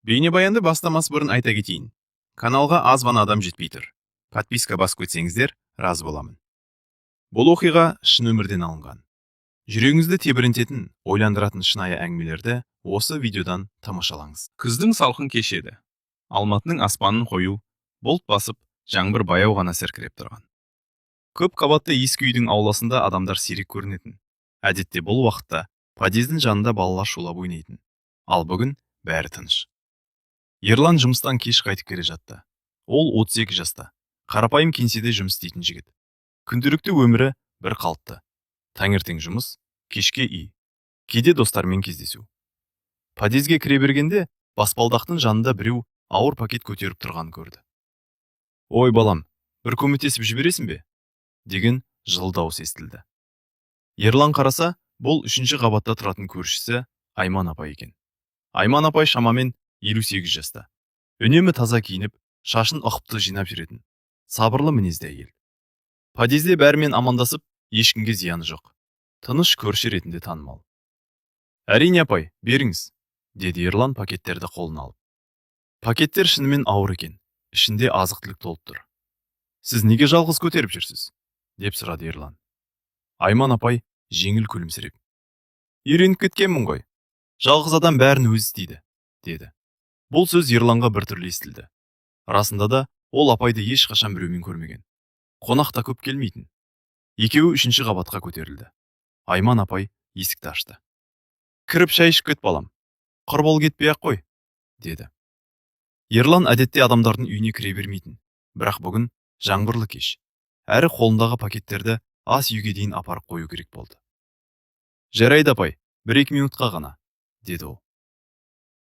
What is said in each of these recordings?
Бейнебаянды бастамас бұрын айта кетейін. Каналға аз ғана адам жетпей тұр. Подписка басып кетсеңіздер, разы боламын. Бұл оқиға шын өмірден алынған. Жүрегіңізді тебірентетін, ойландыратын шынайы әңгімелерді осы видеодан тамашалаңыз. Күздің салқын кеші еді. Алматының аспанын қою бұлт басып, жаңбыр баяу ғана сіркіреп тұрған. Көп қабатты ескі үйдің ауласында адамдар сирек көрінетін. Әдетте бұл уақытта подъездің жанында балалар шулап ойнайтын. Ал бүгін бәрі тыныш. Ерлан жұмыстан кеш қайтып келе жатты. Ол 32 жаста. Қарапайым кеңседе жұмыс істейтін жігіт. Күнделікті өмірі бір қалыпты. Таңертең жұмыс, кешке үй. Кейде достармен кездесу. Подъезге кіре бергенде баспалдақтың жанында біреу ауыр пакет көтеріп тұрғанын көрді. «Ой, балам, бір көмектесіп жібересің бе?» деген жылы дауыс естілді. Ерлан қараса, бұл үшінші қабатта тұратын көршісі Айман апай екен. Айман апай шамамен 58 жаста. Үнемі таза киініп, шашын ұқыпты жинап жүретін. Сабырлы мінезді әйел. Подъезде бәрімен амандасып, ешкімге зияны жоқ. Тыныш көрші ретінде танымал. «Әрине, апай, беріңіз», деді Ерлан пакеттерді қолына алып. Пакеттер шынымен ауыр екен. Ішінде азық-түлік толып тұр. «Сіз неге жалғыз көтеріп жүрсіз?» деп сұрады Ерлан. Айман апай жеңіл күлімсіреп: «Үйреніп кеткенмін ғой. Жалғыз адам бәрін өзі істейді», деді. Бұл сөз Ерланға біртүрлі естілді. Расында да, ол апайды ешқашан біреумен көрмеген. Қонақ та көп келмейтін. Екеуі үшінші қабатқа көтерілді. Айман апай есікті ашты. «Кіріп шай ішіп кет, балам. Құр қол кетпей-ақ қой», деді. Ерлан әдетте адамдардың үйіне кіре бермейтін. Бірақ бүгін жаңбырлы кеш. Әрі қолындағы пакеттерді ас үйге дейін апарып қою керек болды. «Жарайды, апай, 1-2 минутқа ғана», деді ол.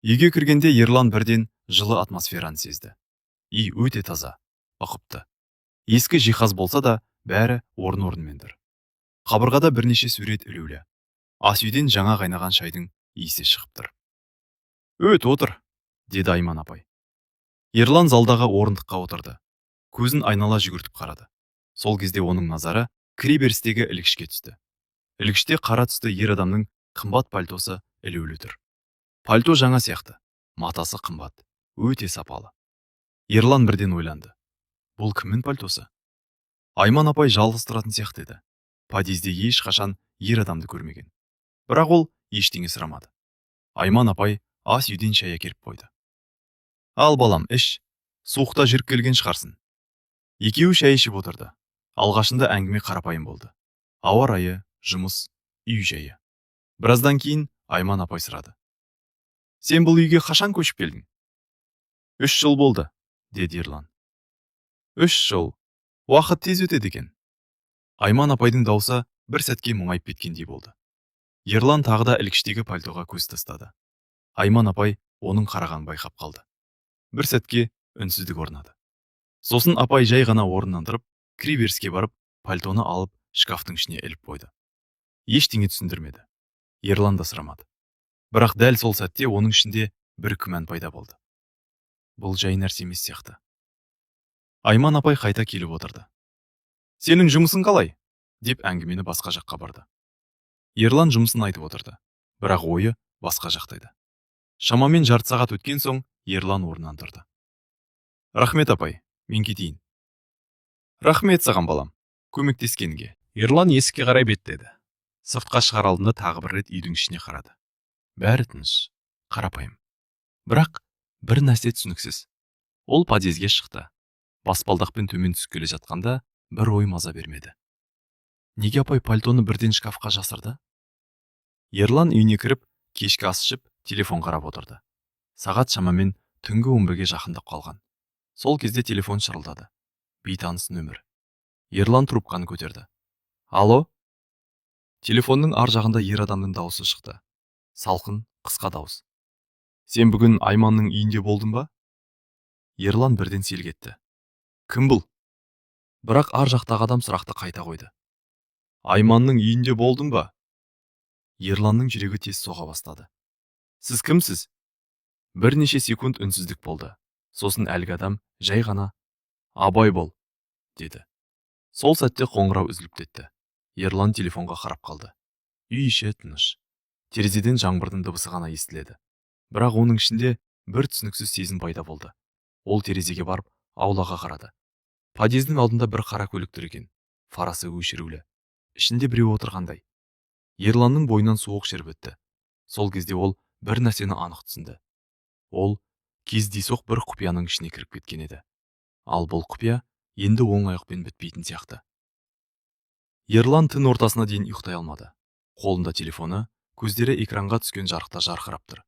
Үйге кіргенде Ерлан бірден жылы атмосфераны сезді. Үй өте таза, ұқыпты. Ескі жиһаз болса да, бәрі орын-орнымен тұр. Қабырғада бірнеше сурет ілулі. Ас үйден жаңа қайнаған шайдың иісі шығып тұр. «Өт, отыр», деді Айман апай. Ерлан залдағы орындыққа отырды. Көзін айнала жүгіртіп қарады. Сол кезде оның назары кіреберістегі ілгішке түсті. Ілгіште қара түсті ер адамның қымбат пальтосы ілулі тұр. Пальто жаңа сияқты. Матасы қымбат, өте сапалы. Ерлан бірден ойланды. Бұл кімнің пальтосы? Айман апай жалғыз тұратын сияқты еді. Подъезде ешқашан ер адамды көрмеген. Бірақ ол ештеңе сұрамады. Айман апай ас үйден шай әкеліп қойды. «Ал, балам, іш. Суықта жүріп келген шығарсың». Екеуі шай ішіп отырды. Алғашында әңгіме қарапайым болды. Ауа райы, жұмыс, үй жайы. Біраздан кейін Айман апай сұрады: «Сен бұл үйге қашан көшіп келдің?» «3 жыл болды», деді Ерлан. «3 жыл. Уақыт тез өтеді екен». Айман апайдың даусы бір сәтке мұңайып кеткендей болды. Ерлан тағы да ілгіштегі пальтоға көз тастады. Айман апай оның қарағанын байқап қалды. Бір сәтке үнсіздік орнады. Сосын апай жай ғана орнынан тұрып, кіреберіске барып, пальтоны алып, шкафтың ішіне іліп қойды. Ештеңе түсіндірмеді. Ерлан да сұрамады. Бірақ дәл сол сәтте оның ішінде бір күмән пайда болды. Бұл жай нәрсе емес сияқты. Айман апай қайта келіп отырды. «Сенің жұмысың қалай?» деп әңгімені басқа жаққа барды. Ерлан жұмысын айтып отырды. Бірақ ойы басқа жақта еді. Шамамен жарты сағат өткен соң Ерлан орнынан тұрды. «Рахмет, апай, мен кетейін». «Рахмет саған, балам, көмектескенге». Ерлан есікке қарай беттеді. Сыртқа шығар алдында тағы бір рет үйдің ішіне қарады. Бәрі тыныш, қарапайым. Бірақ бір нәрсе түсініксіз. Ол подъезге шықты. Баспалдақпен төмен түсіп келе жатқанда бір ой маза бермеді. Неге апай пальтоны бірден шкафқа жасырды? Ерлан үйіне кіріп, кешкі ас ішіп, телефон қарап отырды. Сағат шамамен түнгі 11-ге жақындап қалған. Сол кезде телефон шырылдады. Бейтаныс нөмір. Ерлан трубканы көтерді. «Алло?» Телефонның ар жағында ер адамның дауысы шықты. Салқын, қысқа дауыс. «Сен бүгін Айманның үйінде болдың ба?» Ерлан бірден селк етті. «Кім бұл?» Бірақ ар жақтағы адам сұрақты қайта қойды. «Айманның үйінде болдың ба?» Ерланның жүрегі тез соға бастады. «Сіз кімсіз?» Бірнеше секунд үнсіздік болды. Сосын әлгі адам жай ғана: «Абай бол», деді. Сол сәтте қоңырау үзіліп кетті. Ерлан телефонға қарап қалды. Үй іші тыныш. Терезеден жаңбырдың дыбысы ғана естіледі. Бірақ оның ішінде бір түсініксіз сезім пайда болды. Ол терезеге барып, аулаға қарады. Подъездің алдында бір қара көлік тұр екен. Фарасы өшірулі. Ішінде біреу отырғандай. Ерланның бойынан суық шер өтті. Сол кезде ол бір нәрсені анық түсінді. Ол кездейсоқ бір құпияның ішіне кіріп кеткен еді. Ал бұл құпия енді оң аяқпен бітпейтін сияқты. Ерлан түн ортасына дейін ұйықтай алмады. Қолында телефоны, көздері экранға түскен жарықта жарқырап тұр.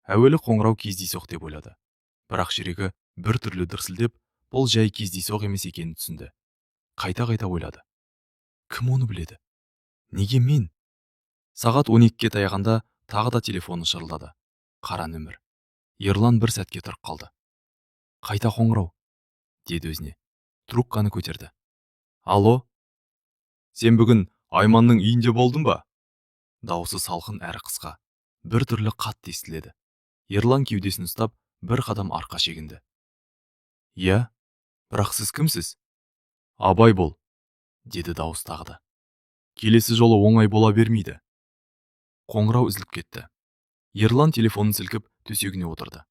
Әуелі қоңырау кездейсоқ деп ойлады. Бірақ жүрегі бір түрлі дүрсілдеп, бұл жай кездейсоқ емес екенін түсінді. Қайта-қайта ойлады. Кім оны біледі? Неге мен? Сағат 12-ге таяғанда тағы да телефоны шырылдады. Қара нөмір. Ерлан бір сәтке тұрып қалды. Қайта қоңырау, деді өзіне. Трубканы көтерді. Алло? Сен бүгін Айманның үйінде болдың ба? Даусы салқын әрі қысқа, бір түрлі қатты естіледі. Ерлан кеудесін ұстап, бір қадам арқа шегінді. Иә, бірақ сіз кімсіз? Абай бол, деді дауыс тағы да. Келесі жолы оңай бола бермейді. Қоңырау үзіліп кетті. Ерлан телефонын сілкіп, төсегіне отырды.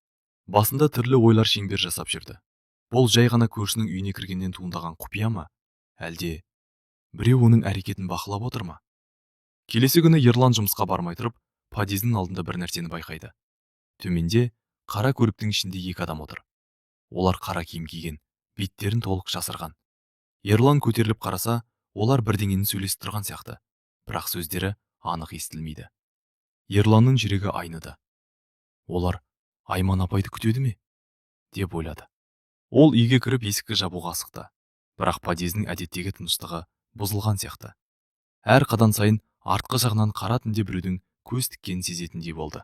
Басында түрлі ойлар шеңбер жасап жүрді. Бұл жай ғана көршінің үйіне кіргеннен туындаған құпия ма? Әлде біреу оның әрекетін бақылап отыр ма? Келесі күні Ерлан жұмысқа бармай тұрып, подъездің алдында бір нәрсені байқайды. Төменде қара көліктің ішінде екі адам отыр. Олар қара киім киген, беттерін толық жасырған. Ерлан көтеріліп қараса, олар бірдеңені сөйлесіп тұрған сияқты, бірақ сөздері анық естілмейді. Ерланның жүрегі айныды. Олар Айман апайды күтеді ме? Деп ойлады. Ол үйге кіріп есікті жабуға асықты. Бірақ подъездің әдеттегі тыныштығы бұзылған сияқты. Әр қадам сайын артқы жағынан қара түнде біреудің көз тіккенін сезетіндей болды.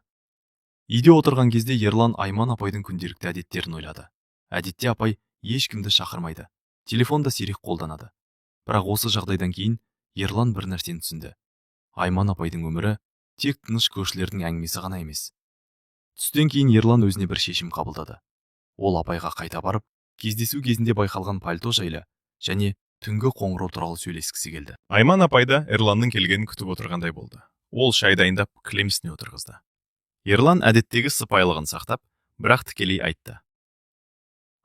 Үйде отырған кезде Ерлан Айман апайдың күнделікті әдеттерін ойлады. Әдетте апай ешкімді шақырмайды, телефон да сирек қолданады. Бірақ осы жағдайдан кейін Ерлан бір нәрсені түсінді. Айман апайдың өмірі тек тыныш көршілердің әңгімесі ғана емес. Түстен кейін Ерлан өзіне бір шешім қабылдады. Ол апайға қайта барып, кездесу кезінде байқалған пальто жайлы және түнгі қоңырау туралы сөйлескісі келді. Айман апай да Ерланның келгенін күтіп отырғандай болды. Ол шай дайындап, кілем үстіне отырғызды. Ерлан әдеттегі сыпайылығын сақтап, бірақ тікелей айтты.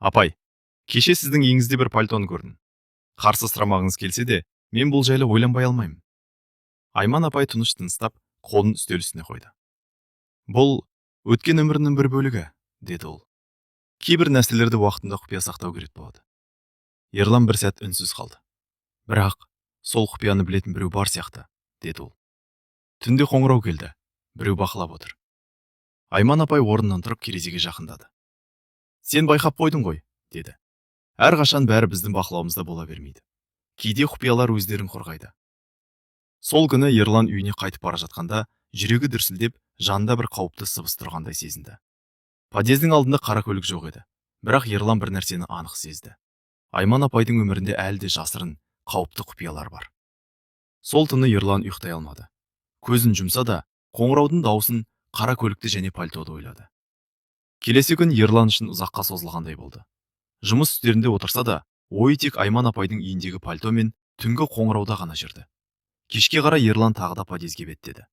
Апай, кеше сіздің үйіңізде бір пальтоны көрдім. Қарсы сұрамағыңыз келсе де, мен бұл жайлы ойланбай алмаймын. Айман апай тыныш тыныстап, қолын үстел үстіне қойды. Бұл өткен өмірінің бір бөлігі, деді ол. Кейбір нәрселерді уақытында құпия сақтау керек болады. Ерлан бір сәт үнсіз қалды. Бірақ сол құпияны білетін біреу бар сияқты, деді ол. Түнде қоңырау келді. Біреу бақылап отыр. Айман апай орнынан тұрып терезеге жақындады. Сен байқап қойдың ғой, деді. Әрқашан бәрі біздің бақылауымызда бола бермейді. Кейде құпиялар өздерін қорғайды. Сол күні Ерлан үйіне қайтып бара жатқанда жүрегі дүрсілдеп, жанында бір қауіпті сыбыс тұрғандай сезінді. Подъездің алдында қара көлік жоқ еді. Бірақ Ерлан бір нәрсені анық сезді. Айман апайдың өмірінде әлі де жасырын, қауіпті құпиялар бар. Сол түні Ерлан ұйықтай алмады. Көзін жұмса да, қоңыраудың даусын, қара көлікті және пальтоды ойлады. Келесі күн Ерлан үшін ұзаққа созылғандай болды. Жұмыс үстелінде отырса да, ойы тек Айман апайдың үйіндегі пальто мен түнгі қоңырауда ғана жүрді. Кешке қарай Ерлан тағы да подъезге беттеді.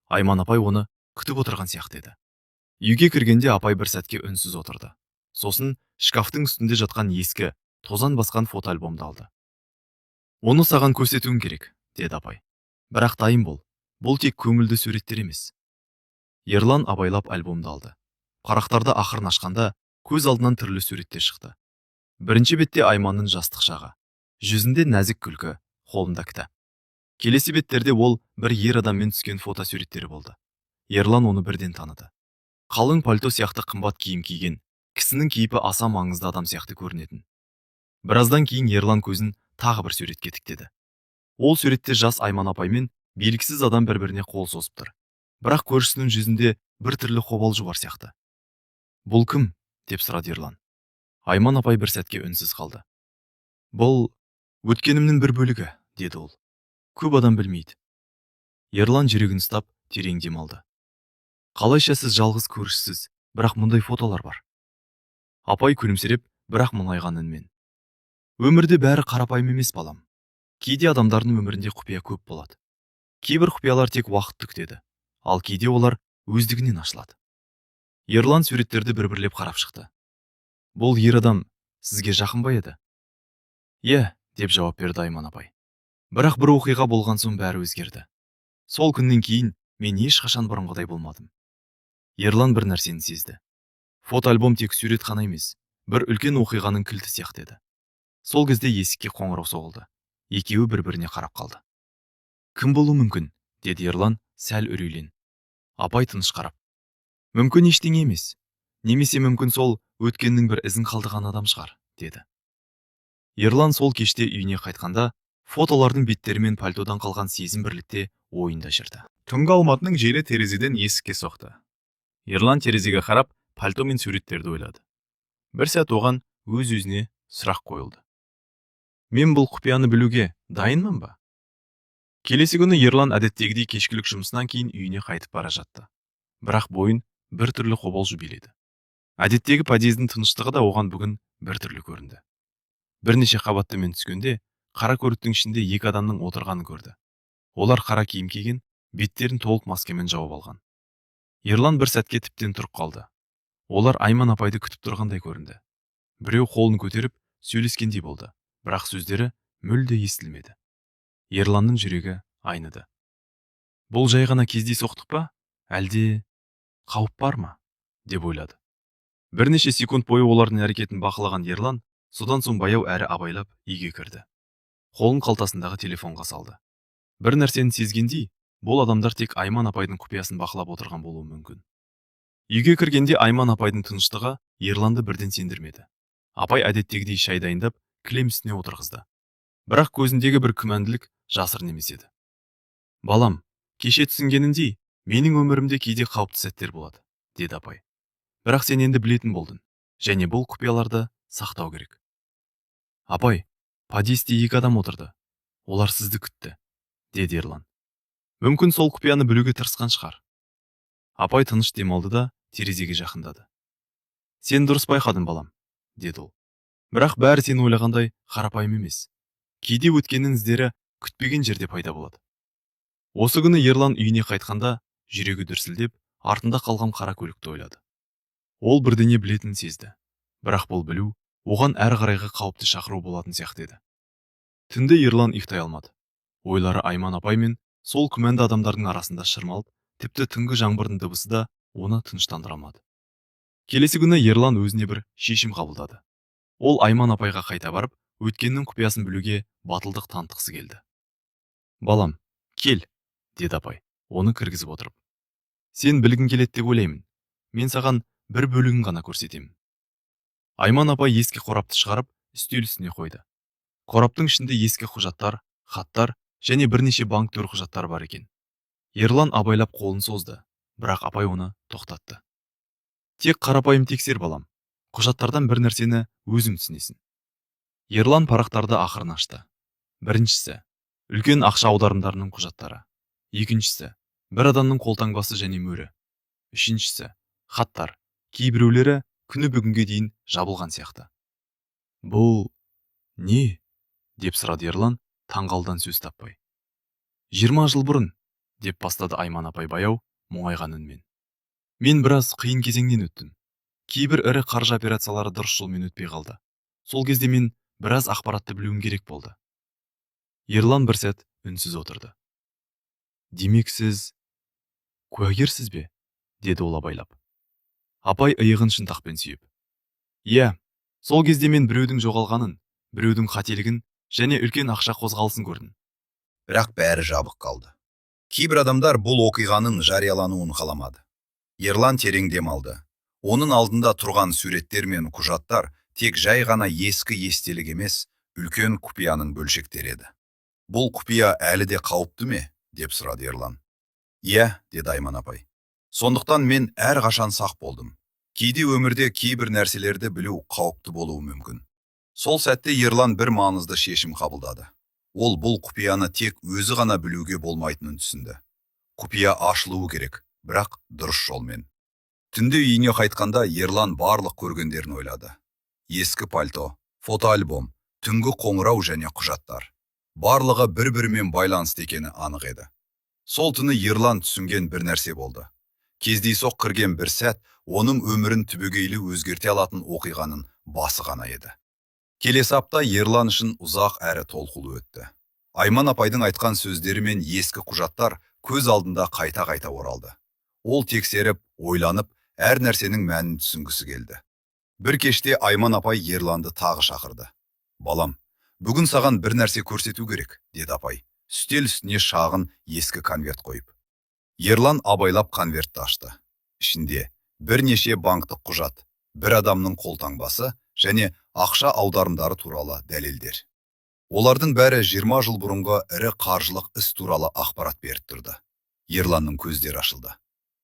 Айман апай оны күтіп отырған сияқты еді. Үйге кіргенде апай бір сәтке үнсіз отырды. Сосын шкафтың үстінде жатқан ескі, тозаң басқан фотоальбомды алды. Оны саған көрсетуім керек, деді апай. Бірақ дайын бол, бұл тек көңілді суреттер емес. Ерлан абайлап альбомды алды. Парақтарды ақырын ашқанда көз алдынан түрлі суреттер шықты. Бірінші бетте Айманның жастық шағы. Жүзінде нәзік күлкі, қолында кітап. Келесі беттерде ол бір ер адаммен түскен фотосуреттері болды. Ерлан оны бірден таныды. Қалың пальто сияқты қымбат киім киген, кісінің кейпі аса маңызды адам сияқты көрінетін. Біраздан кейін Ерлан көзін тағы бір суретке тіктеді. Ол суретте жас Айман апай мен белгісіз адам бір-біріне қол созып тұр. Бірақ көршісінің жүзінде бір түрлі қобалжу бар сияқты. Бұл кім? Деп сұрады Ерлан. Айман апай бір сәтке үнсіз қалды. Бұл өткенімнің бір бөлігі, деді ол. Көп адам білмейді. Ерлан жүрегін ұстап, терең дем алды. Қалайша сіз жалғыз көршісіз, бірақ мұндай фотолар бар. Апай күлімсіреп, бірақ мұңайған үнмен. Өмірде бәрі қарапайым емес, балам. Кейде адамдардың өмірінде құпия көп болады. Кейбір құпиялар тек уақытты күтеді, ал кейде олар өздігінен ашылады. Ерлан суреттерді бір-бірлеп қарап шықты. Бұл ер адам сізге жақын ба еді? Иә, деп жауап берді Айман апай. Бірақ бір оқиға болған соң бәрі өзгерді. Сол күннен кейін мен ешқашан бұрынғыдай болмадым. Ерлан бір нәрсені сезді. Фотоальбом тек сурет қана емес, бір үлкен оқиғаның кілті сияқты еді. Сол кезде есікке қоңырау соғылды. Екеуі бір-біріне қарап қалды. Кім болуы мүмкін? Деді Ерлан сәл үрейленіп. Апай тыныш қарап: Мүмкін, ештеңе емес. Немесе мүмкін, сол өткеннің бір ізін қалдырған адам шығар, деді. Ерлан сол кеште үйіне қайтқанда фотолардың беттері мен пальтодан қалған сезім бірлікте ойында жүрді. Түнгі Алматының желі терезеден есікке соқты. Ерлан терезеге қарап, пальто мен суреттерді ойлады. Бір сәт оған өз-өзіне сұрақ қойылды. Мен бұл құпияны білуге дайынмын ба? Келесі күні Ерлан әдеттегідей кешкілік жұмысынан кейін үйіне қайтып бара жатты. Бірақ бойын бір түрлі қобалжу биледі. Әдеттегі подъездің тыныштығы да оған бүгін бір түрлі көрінді. Бірнеше қабат төмен түскенде қара көліктің ішінде екі адамның отырғанын көрді. Олар қара киім киген, беттерін толық маскамен жауып алған. Ерлан бір сәтке тіптен тұрып қалды. Олар Айман апайды күтіп тұрғандай көрінді. Біреу қолын көтеріп сөйлескендей болды, бірақ сөздері мүлде естілмеді. Ерланның жүрегі айныды. Бұл жай ғана кездейсоқтық па, әлде қауіп бар ма, деп ойлады. Бірнеше секунд бойы олардың әрекетін бақылаған Ерлан содан соң баяу әрі абайлап үйге кірді. Қолын қалтасындағы телефонға салды. Бір нәрсені сезгендей, бұл адамдар тек Айман апайдың құпиясын бақылап отырған болуы мүмкін. Үйге кіргенде Айман апайдың тыныштығы Ерланды бірден сендірмеді. Апай әдеттегідей шай дайындап, кілем үстіне отырғызды. Бірақ көзіндегі бір күмәнділік жасырын емес еді. Балам, кеше түсінгеніндей, менің өмірімде кейде қауіпті сәттер болады, деді апай. Бірақ сен енді білетін болдың, және бұл құпияларды сақтау керек. Апай, подъезде екі адам отырды. Олар сізді күтті, деді Ерлан. Мүмкін, сол құпияны білуге тырысқан шығар. Апай тыныш демалды да терезеге жақындады. Сен дұрыс байқадың, балам, деді ол. Бірақ бәрі сен ойлағандай қарапайым емес. Кейде өткеннің іздері күтпеген жерде пайда болады. Осы күні Ерлан үйіне қайтқанда жүрегі дүрсілдеп, артында қалған қара көлікті ойлады. Ол бірдеңе білетінін сезді. Бірақ бұл білу оған әрі қарайғы қауіпті шақыру болатын сияқты еді. Түнде Ерлан ұйықтай алмады. Ойлары Айман апай мен сол күмәнді адамдардың арасында шырмалып, тіпті түнгі жаңбырдың дыбысы да оны тыныштандыра алмады. Келесі күні Ерлан өзіне бір шешім қабылдады. Ол Айман апайға қайта барып, өткеннің құпиясын білуге батылдық танытқысы келді. Балам, кел, деді апай, оны кіргізіп отырып. Сен білгің келеді деп ойлаймын. Мен саған бір бөлігін ғана көрсетемін. Айман апай ескі қорапты шығарып, үстел үстіне қойды. Қораптың ішінде ескі құжаттар, хаттар және бірнеше банк төлқұжаттары бар екен. Ерлан абайлап қолын созды, бірақ апай оны тоқтатты. Тек қарапайым тексер, балам. Құжаттардан бір нәрсені өзің түсінесің. Ерлан парақтарды ақырын ашты. Біріншісі – үлкен ақша аударымдарының құжаттары. Екіншісі – бір адамның қолтаңбасы және мөрі. Үшіншісі – хаттар. Кейбіреулері күні бүгінге дейін жабылған сияқты. Бұл не? Деп сұрады Ерлан таңғалудан сөз таппай. 20 жыл бұрын, деп бастады Айман апай баяу, мұңайған үнмен. Мен біраз қиын кезеңнен өттім. Кейбір ірі қаржы операциялары дұрыс жолмен өтпей қалды. Сол кезде мен біраз ақпаратты білуім керек болды. Ерлан бір сәт үнсіз отырды. Демек, сіз куәгерсіз бе? Деді ол абайлап. Апай иығын шынтақпен сүйеп. Иә, сол кезде мен біреудің жоғалғанын, біреудің қателігін және үлкен ақша қозғалысын көрдім. Бірақ бәрі жабық қалды. Кейбір адамдар бұл оқиғаның жариялануын қаламады. Ерлан терең дем алды. Оның алдында тұрған суреттер мен құжаттар тек жай ғана ескі естелік емес, үлкен құпияның бөлшектері еді. Бұл құпия әлі де қауіпті ме? Деп сұрады Ерлан. Иә, деді Айман апай. Сондықтан мен әрқашан сақ болдым. Кейде өмірде кейбір нәрселерді білу қауіпті болуы мүмкін. Сол сәтте Ерлан бір маңызды шешім қабылдады. Ол бұл құпияны тек өзі ғана білуге болмайтынын түсінді. Құпия ашылуы керек, бірақ дұрыс жолмен. Түнде үйіне қайтқанда Ерлан барлық көргендерін ойлады. Ескі пальто, фотоальбом, түнгі қоңырау және құжаттар. Барлығы бір-бірімен байланысты екені анық еді. Сол түні Ерлан түсінген бір нәрсе болды. Кездейсоқ кірген бір сәт оның өмірін түбегейлі өзгерте алатын оқиғаның басы ғана еді. Келесі апта Ерлан үшін ұзақ әрі толқулы өтті. Айман апайдың айтқан сөздері мен ескі құжаттар көз алдында қайта-қайта оралды. Ол тексеріп, ойланып, әр нәрсенің мәнін түсінгісі келді. Бір кеште Айман апай Ерланды тағы шақырды. «Балам, бүгін саған бір нәрсе көрсету керек», – деді апай, үстел үстіне шағын ескі конверт қойып. Ерлан абайлап конвертті ашты. Ішінде бірнеше банктық құжат, бір адамның қолтаңбасы және ақша аударымдары туралы дәлелдер. Олардың бәрі 20 жыл бұрынғы ірі қаржылық іс туралы ақпарат беріп тұрды. Ерланның көздері ашылды.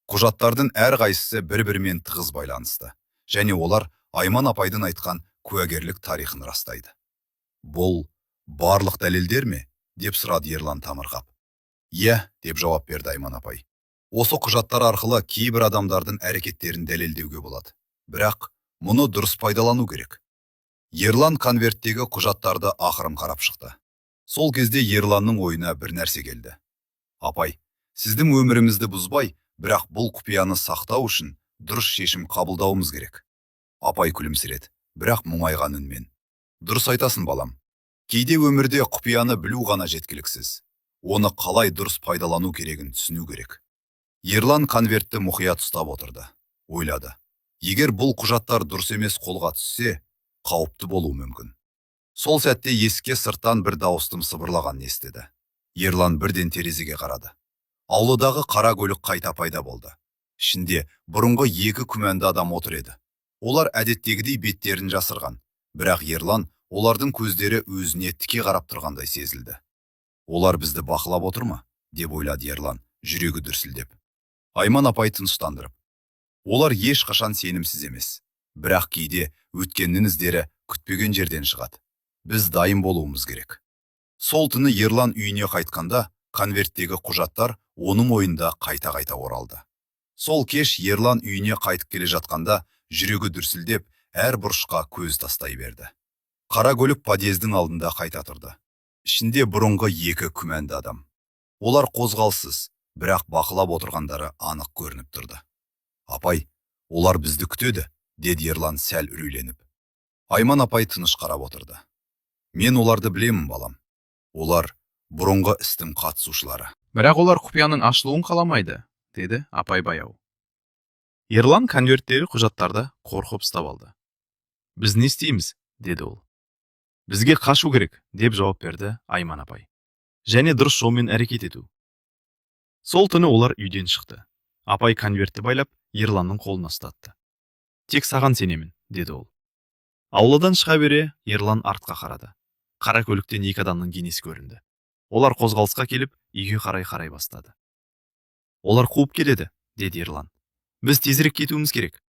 Құжаттардың әрқайсысы бір-бірімен тығыз байланысты және олар Айман апайдың айтқан куәгерлік тарихын растайды. «Бұл барлық дәлелдер ме?» деп сұрады Ерлан тамырқап. «Иә», деп жауап берді Айман апай. «Осы құжаттар арқылы кейбір адамдардың әрекеттерін дәлелдеуге болады. Бірақ мұны дұрыс пайдалану керек». Ерлан конверттегі құжаттарды ақырын қарап шықты. Сол кезде Ерланның ойына бір нәрсе келді. «Апай, сіздің өмірімізді бұзбай, бірақ бұл құпияны сақтау үшін дұрыс шешім қабылдауымыз керек». Апай күлімсіреді, бірақ мұңайған үнмен. «Дұрыс айтасың, балам. Кейде өмірде құпияны білу ғана жеткіліксіз. Оны қалай дұрыс пайдалану керегін түсіну керек». Ерлан конвертті мұқият ұстап отырды. Ойлады. Егер бұл құжаттар дұрыс емес қолға түссе, қауіпті болуы мүмкін. Сол сәтте есікке сырттан бір дауыстың сыбырлағанын естіді. Ерлан бірден терезеге қарады. Ауладағы қара көлік қайта пайда болды. Ішінде бұрынғы екі күмәнді адам отыр еді. Олар әдеттегідей беттерін жасырған. Бірақ Ерлан олардың көздері өзіне тіке қарап тұрғандай сезілді. «Олар бізді бақылап отыр ма?» деп ойлады Ерлан, жүрегі дүрсілдеп. Айман апай тыныштандырып: «Олар ешқашан сенімсіз емес. Бірақ кейде өткеннің іздері күтпеген жерден шығады. Біз дайын болуымыз керек». Сол түні Ерлан үйіне қайтқанда конверттегі құжаттар оның ойында қайта-қайта оралды. Сол кеш Ерлан үйіне қайтып келе жатқанда жүрегі дүрсілдеп, әр бұрышқа көз тастай берді. Қара көлік подъездің алдында қайта тұрды. Ішінде бұрынғы екі күмәнді адам. Олар қозғалыссыз, бірақ бақылап отырғандары анық көрініп тұрды. «Апай, олар бізді күтеді», деді Ерлан сәл үрейленіп. Айман апай тыныш қарап отырды. «Мен оларды білемін, балам. Олар бұрынғы істің қатысушылары». «Бірақ олар құпияның ашылуын қаламайды», деді апай баяу. Ерлан конверттегі құжаттарды қорқып ұстап алды. «Біз не істейміз?» деді ол. «Бізге қашу керек», деп жауап берді Айман апай. «Және дұрыс жолмен әрекет ету». Сол түні олар үйден шықты. Апай конвертті байлап, Ерланның қолына ұстатты. «Тек саған сенемін», деді ол. Ауладан шыға бере Ерлан артқа қарады. Қара көліктен екі адамның денесі көрінді. Олар қозғалысқа келіп, үйге қарай қарай бастады. «Олар қуып келеді», деді Ерлан. «Біз тезірек кетуіміз керек».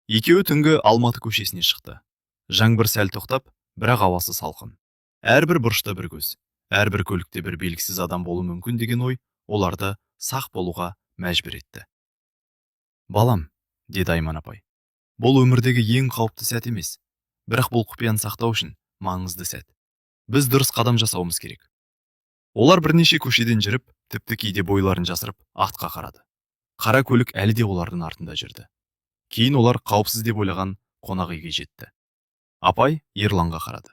Екеуі түнгі Алматы көшесіне шықты. Жаңбыр сәл тоқтап, бірақ ауасы салқын. Әрбір бұрышта бір көз, әрбір көлікте бір белгісіз адам болуы мүмкін деген ой оларды сақ болуға мәжбүр етті. «Балам», деді Айман апай, «бұл өмірдегі ең қауіпті сәт емес, бірақ бұл құпияны сақтау үшін маңызды сәт. Біз дұрыс қадам жасауымыз керек». Олар бірнеше көшеден жүріп, тіпті кейде бойларын жасырып, артқа қарады. Қара көлік әлі де олардың артында жүрді. Кейін олар қауіпсіз деп ойлаған қонақ үйге жетті. Апай Ерланға қарады.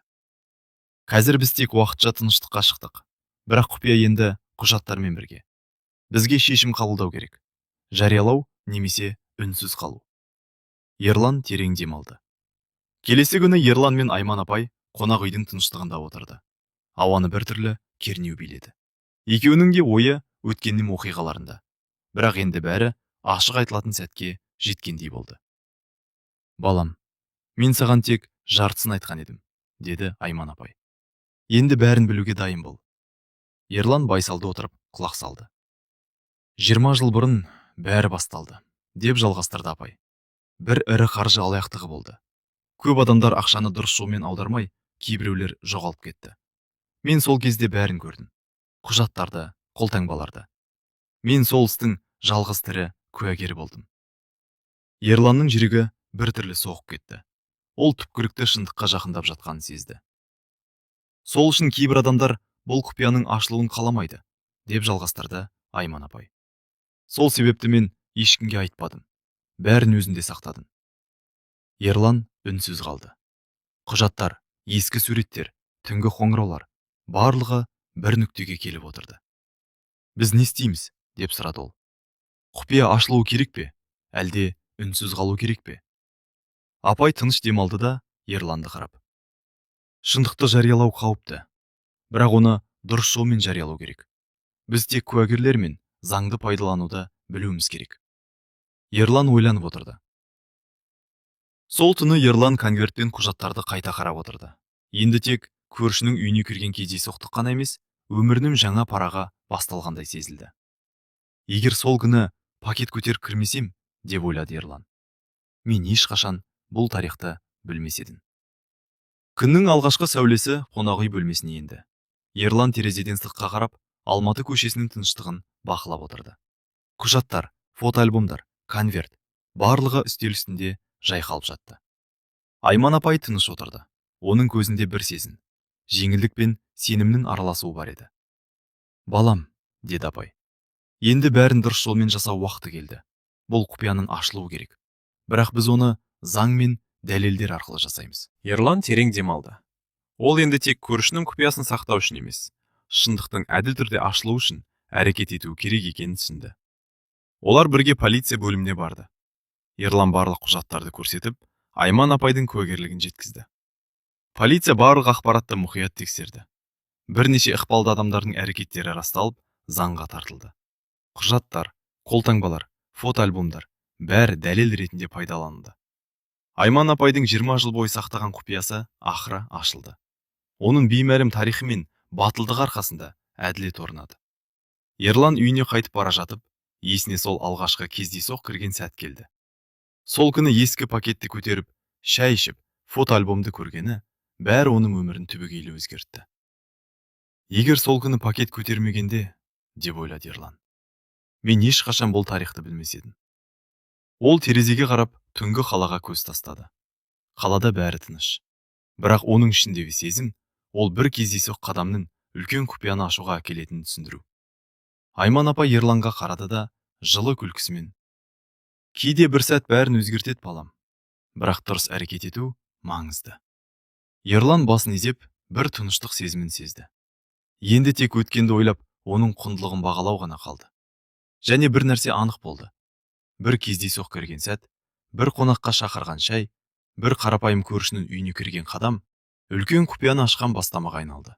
«Қазір біз тек уақытша тыныштыққа шықтық. Бірақ құпия енді құжаттармен бірге. Бізге шешім қабылдау керек. Жариялау немесе үнсіз қалу». Ерлан терең дем алды. Келесі күні Ерлан мен Айман апай қонақ үйдің тыныштығында отырды. Ауаны біртүрлі кернеу биледі. Екеуінің де ойы өткеннің оқиғаларында. Бірақ енді бәрі ашық айтылатын сәтке жеткендей болды. «Балам, мен саған тек жартысын айтқан едім», деді Айман апай. «Енді бәрін білуге дайын бол». Ерлан байсалды отырып құлақ салды. 20 жыл бұрын бәрі басталды, деп жалғастырды апай. «Бір ірі қаржы алаяқтығы болды. Көп адамдар ақшаны дұрыс жолмен аудармай, кейбіреулер жоғалып кетті. Мен сол кезде бәрін көрдім. Құжаттарды, қолтаңбаларды. Мен сол істің жалғыз тірі куәгері болдым». Ерланның жүрегі біртүрлі соғып кетті. Ол түпкілікті шындыққа жақындап жатқанын сезді. «Сол үшін кейбір адамдар бұл құпияның ашылуын қаламайды», деп жалғастырды Айман апай. «Сол себепті мен Ешкімге айтпадың. Бәрін өзінде сақтадың. Ерлан үнсіз қалды. Құжаттар, ескі суреттер, түнгі қоңыраулар барлығы бір нүктеге келіп отырды. Біз не істейміз? Деп сұрады ол. Құпия ашылуы керек пе, әлде үнсіз қалу керек пе? Апай тыныш демалды да, Ерланды қарап: Шындықты жариялау қауіпті, бірақ оны дұрыс жолмен жариялау керек. Біз тек куәгерлер мен заңды пайдалануды білуіміз керек. Ерлан ойланып отырды. Сол түні Ерлан конверт пен құжаттарды қайта қарап отырды. Енді тек көршінің үйіне кірген кездейсоқтық қана емес, өмірінің жаңа парағы басталғандай сезілді. Егер сол күні пакет көтеріп кірмесем, деп ойлады Ерлан, мен ешқашан бұл тарихты білмес едім. Күннің алғашқы сәулесі қонақ үй бөлмесіне енді. Ерлан терезеден сыртқа қарап, Алматы көшесінің тыныштығын бақылап отырды. Құжаттар, фотоальбомдар, конверт барлығы үстел үстінде жайқалып жатты. Айман апай тыныш отырды. Оның көзінде бір сезім, жеңілдік пен сенімнің араласуы бар еді. Балам, деді апай, енді бәрін дұрыс жолмен жасау уақыты келді. Бұл құпияның ашылуы керек, бірақ біз оны заң мен дәлелдер арқылы жасаймыз. Ерлан терең демалды. Ол енді тек көршінің құпиясын сақтау үшін емес, шындықтың әділ түрде ашылуы үшін әрекет етуі керек екенін түсінді. Олар бірге полиция бөліміне барды. Ерлан барлық құжаттарды көрсетіп, Айман апайдың куәгерлігін жеткізді. Полиция барлық ақпаратты мұқият тексерді. Бірнеше ықпалды адамдардың әрекеттері расталып, заңға тартылды. Құжаттар, қолтаңбалар, фотоальбомдар бәрі дәлел ретінде пайдаланылды. Айман апайдың 20 жыл бойы сақтаған құпиясы ақыры ашылды. Оның беймәлім тарихы мен батылдығы арқасында әділет орнады. Ерлан үйіне қайтып бара жатып, есіне сол алғашқы кездейсоқ кірген сәт келді. Сол күні ескі пакетті көтеріп, шай ішіп, фотоальбомды көргені бәрі оның өмірін түбегейлі өзгертті. Егер сол күні пакет көтермегенде, деп ойлады Ерлан, мен ешқашан бұл тарихты білмес едім. Ол терезеге қарап, түнгі қалаға көз тастады. Қалада бәрі тыныш, бірақ оның ішіндегі сезім ол бір кездейсоқ қадамның үлкен құпияны ашуға әкелетінін түсіндіру. Айман апай Ерланға қарады да, жылы күлкісімен: Кейде бір сәт бәрін өзгертеді, балам, бірақ дұрыс әрекет ету маңызды. Ерлан басын изеп, бір тыныштық сезімін сезді. Енді тек өткенді ойлап, оның құндылығын бағалау ғана қалды. Және бір нәрсе анық болды: бір кездейсоқ кірген сәт, бір қонаққа шақырған шай, бір қарапайым көршінің үйіне кірген қадам үлкен құпияны ашқан бастамаға айналды.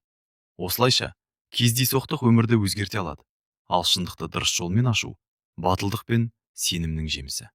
Осылайша, кездейсоқтық өмірді өзгерте алады, ал шындықты дұрыс жолмен ашу батылдық пен сенімнің жемісі.